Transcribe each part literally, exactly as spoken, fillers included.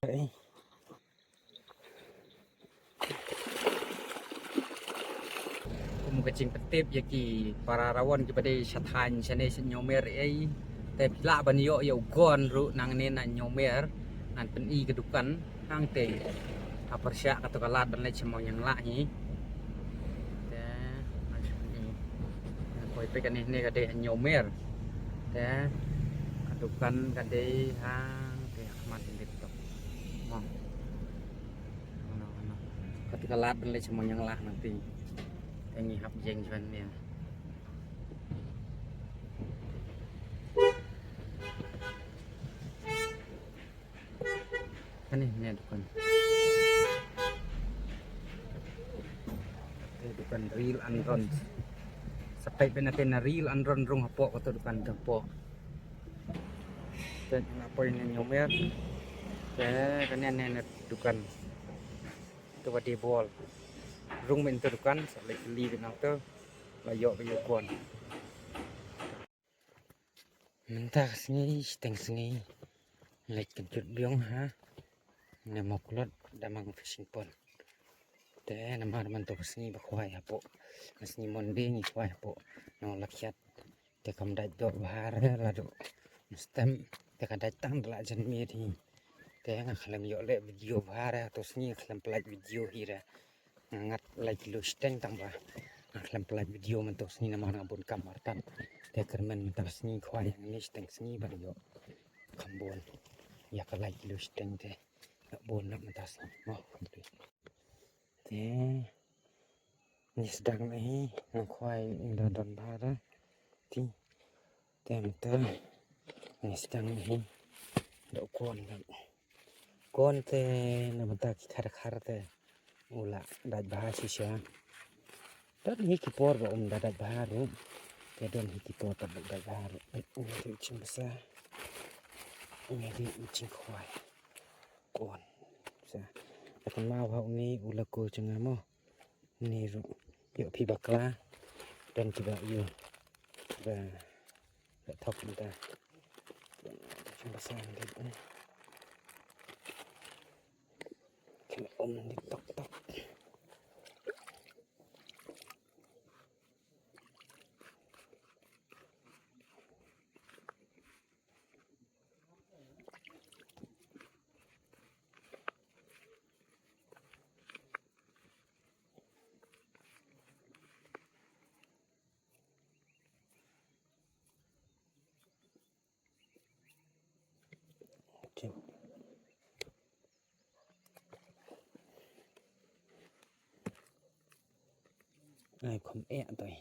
Kum ka jingpyntip ïa ki para rawon kiba dei sha thaiñ shane sha Ñiewmer ei. Te phi lah ban ïoh ïa u gon ruh nangne na Ñiewmer. Ngan pyni ka dukan hangtei. Ha pyrshah kato ka lad ban leit sha Mawñianglah hi. Te ngan pyni. Poi peit kane, ne ka dei ha Ñiewmer. Te ka dukan ka dei hangtei ha khmat dei to. Mo. Ano, ano. Kata ka lad ban leit sha Mawñianglah nangtei. Te ngi hap jeng jwan ne. Kane ne dukan. Te dukan Reel and Run. Sa peit beit na te na Reel and Run rung hapoh kato dukan hapoh. Te nga poi ne Ñiewmer. Te kane ne na dukan. Te ba dei bol. Rung beit na te dukan sa leit kylli beit na te. La ïoh beit ïa u gon. Mynta ka sngi shiteng sngi leit kynjut biang ha ne Mawklot da mang fishing pond. Te namar mynta ka sngi ba khwai hapoh, ka sngi Monday ngi khwai hapoh Nonglakhiat. Te kam dait doh bha re la doh. Stem te ka dait tang da la jan miet hi. Te nga khlem ïoh leh video bha re, to sngi nga khlem pynlait video hi re. Nga ngat lai kilo shiteng tang ba nga khlem pynlait video mynta ka sngi namar nga bun kam artat. Te kyrmen mynta ka sngi khwai hangne shiteng sngi ba ïoh kham bun ïa ka lai kilo shiteng te ïoh bun na mynta ka sngi. Mo, te ngi sdang na hi nang khwai ynda don bha da ti. Te mynta ngi sdang na hi da u kon da. Kon te na bynta ki khar khar te u la dait bha shisha. Don hi ki por ba um da dait bha ruh. Te don hi ki por ba dait bha ruh. Ïa dei u jingpynsah, ïa dei u jingkhwai. Kon sa. Te kynmaw ha une u la ko jong nga mo. Une ruh ïoh phi bakla. Don kiba ïoh ba Ba thok mynta. Jingpynsah mynta. Kane um mynta tok tok. Tip. Ai khum eh toi.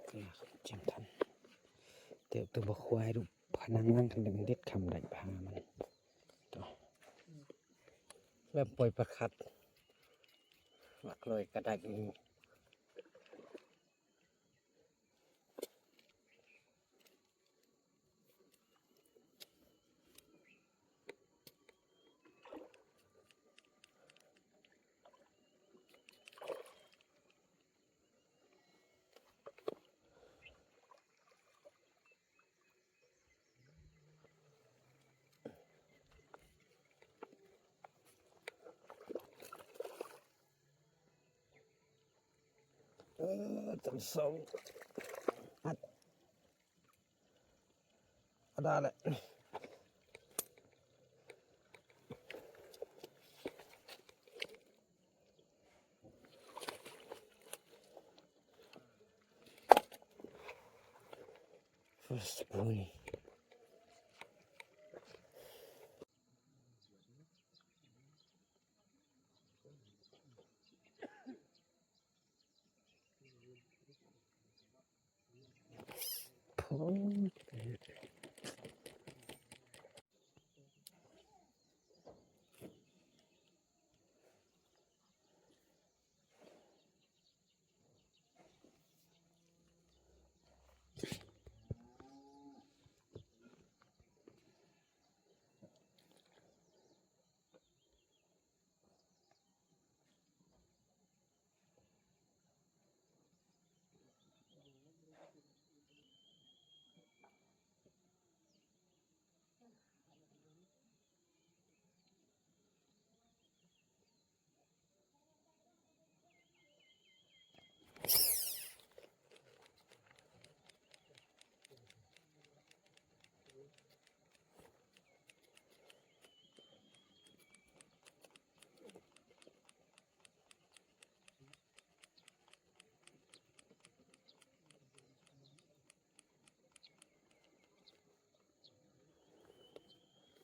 Ka khum chim than. Te tu ba khwai ruh phanang lang kan dang dit kham dait bha man. To. Lem poi pyrkhat. Ba kloi ka dait ni. Eh, tang song. At. Ada le. First boy.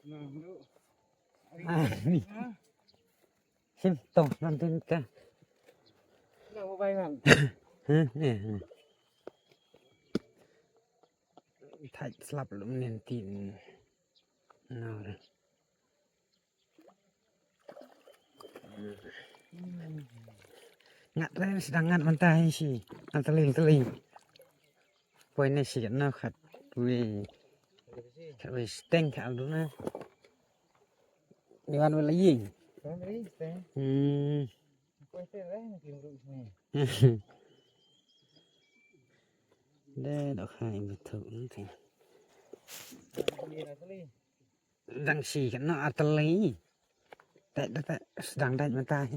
Sim tong nan tin ta. Huh, ne, ne. Thait slap lum nen tin. No. Ngat re sdang ngat mynta hi shi. Ngat tling tling. Poi ne shi no khat. Wi. Khat wi steng khat lu na. Ni wan wala ying. Hmm. De dok hai betul nanti. Dang shi kan no ateli. Tak tak tak sedang dah mentah.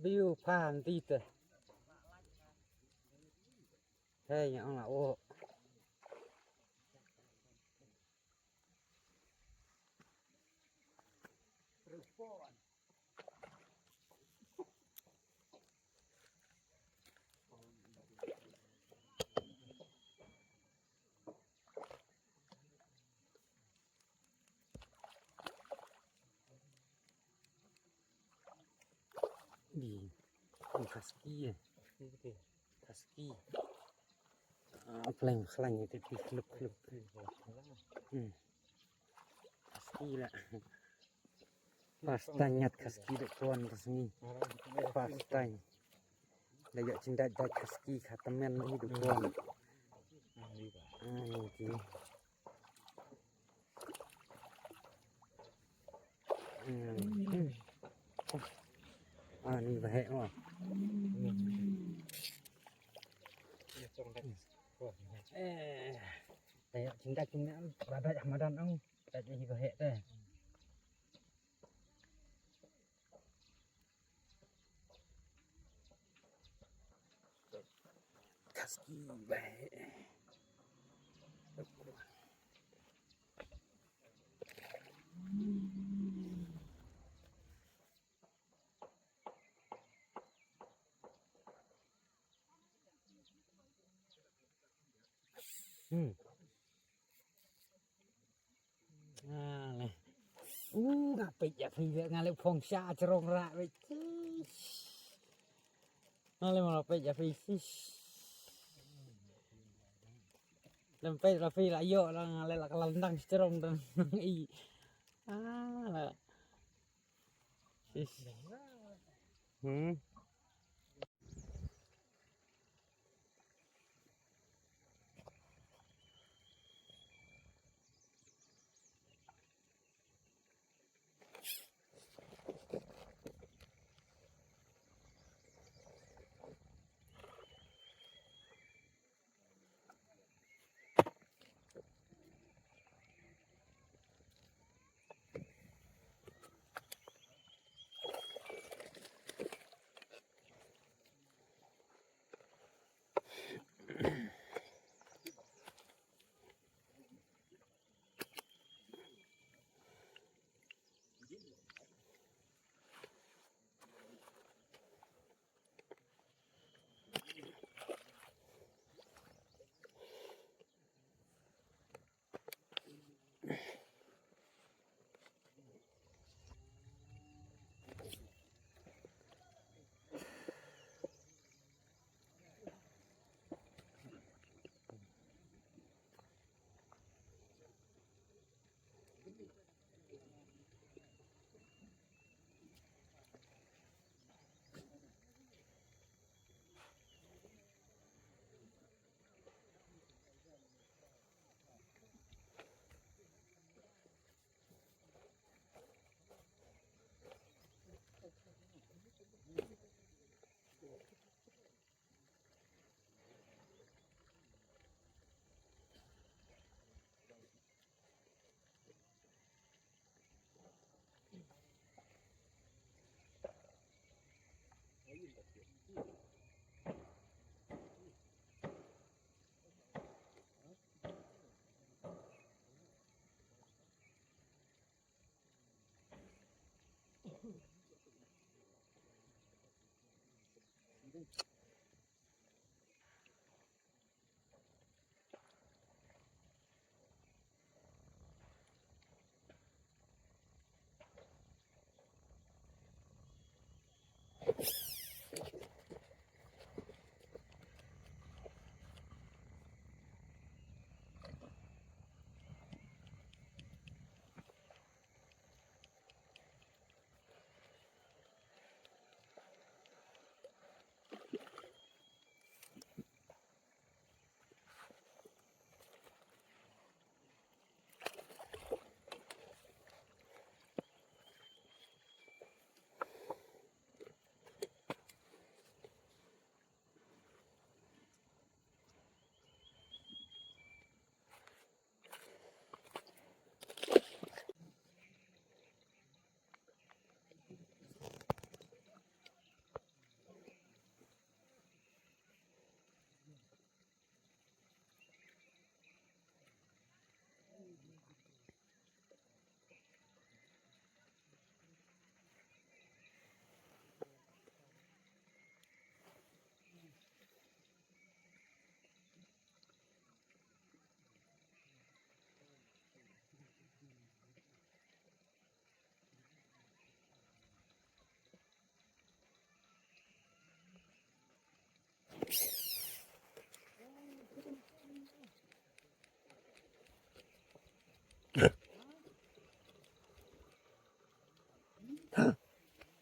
Biu phan ti te. Hey, yang la o. Di, di kaski ya. Kaski. Ah, pleng khlaiñ ïa ti khlep khlep. Hmm. Kaski la. First time ngat kaski dek tuan ka sngi. First time. Da ïoh chin dait dait kaski ka tymmen hi dek tuan. Ah, ni ti. Hmm. Ah, ni ba heh mo. Eh, da ïoh chin dait chin dait ba dait ha madan ong. Dait hi ba heh te. Kaski ba heh. Hmm. Nga le. U, nga peit ïa phi, nga le phong sha jrong rah peit. Nga le, nga peit ïa phi. Lem peit la phi la ïoh la, nga le la ka la ndang jrong dan i. Ah, la. Hmm.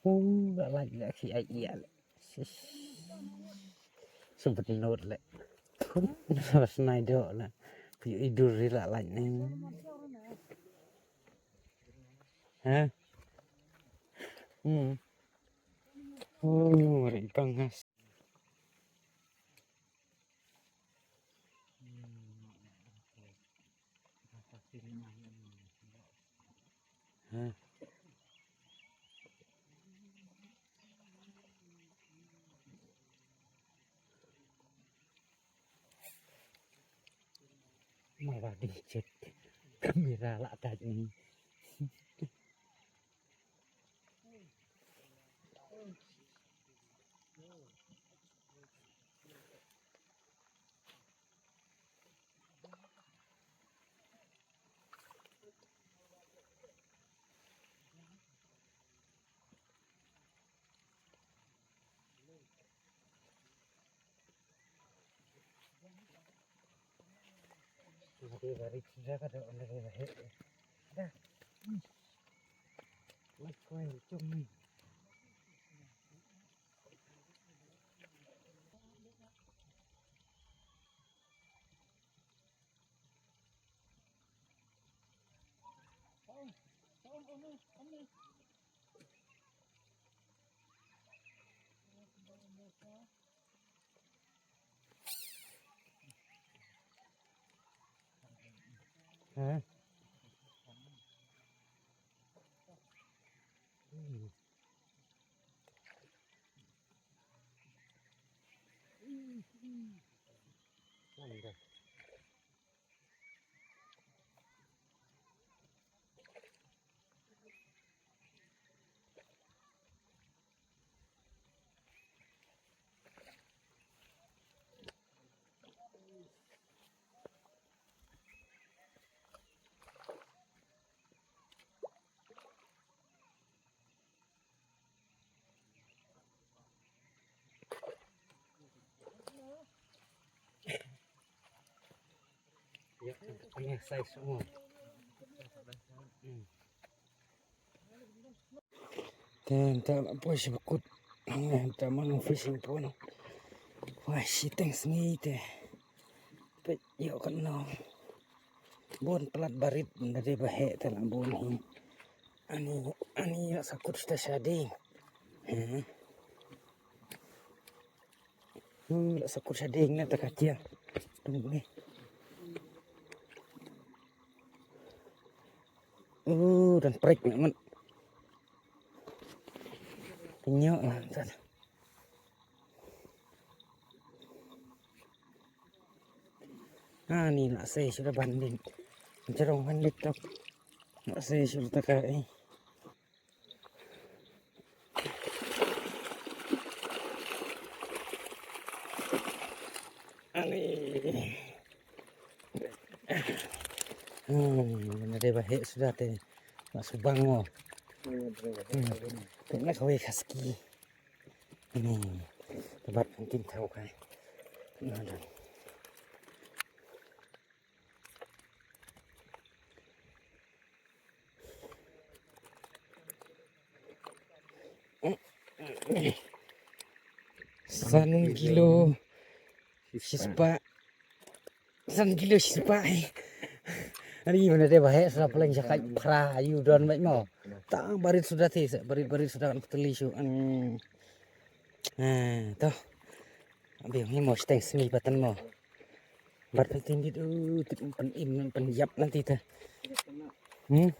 Uh, la lait la ki ai ia le. Sis. Sempet not le. Thun, la snai do la. Pi idur ri la lait ne. Ha? Hmm. Oh, ri pangas. Mara di chet kamera la ta ni. Te nta la poi sha bakut. Nta ma nong fishing pon. Wah, shiteng sngi te. Peit ïoh katno. Bun palat barit nda dei ba heh te la bun hi. Ani, ani la sa kut sta shading. He. Uh, la sa kut shading na ta ka tia. Tung ni. Uh, dan prek na man. Nyo la ta. Ah, ni la sei sudah banding. Jerong banding tok. La sei sudah taka eh. Ani. Hmm, mana dia baik sudah teh. Nak subang mo. Hmm. Tengok kawai kaski. Ini. Tempat mungkin tahu kan. Nah, dah. San kilo shispah. San kilo shispah. Ani mana dei ba heh, sudah paling jakai pra ayu don baik mo. Tang barit sudah te, barit-barit sudah kan peteli shu. Hmm. Ah, toh. Abi ni mo steng semi batan mo. Bar penting dit, uh, tip pen im pen yap nanti ta. Hmm.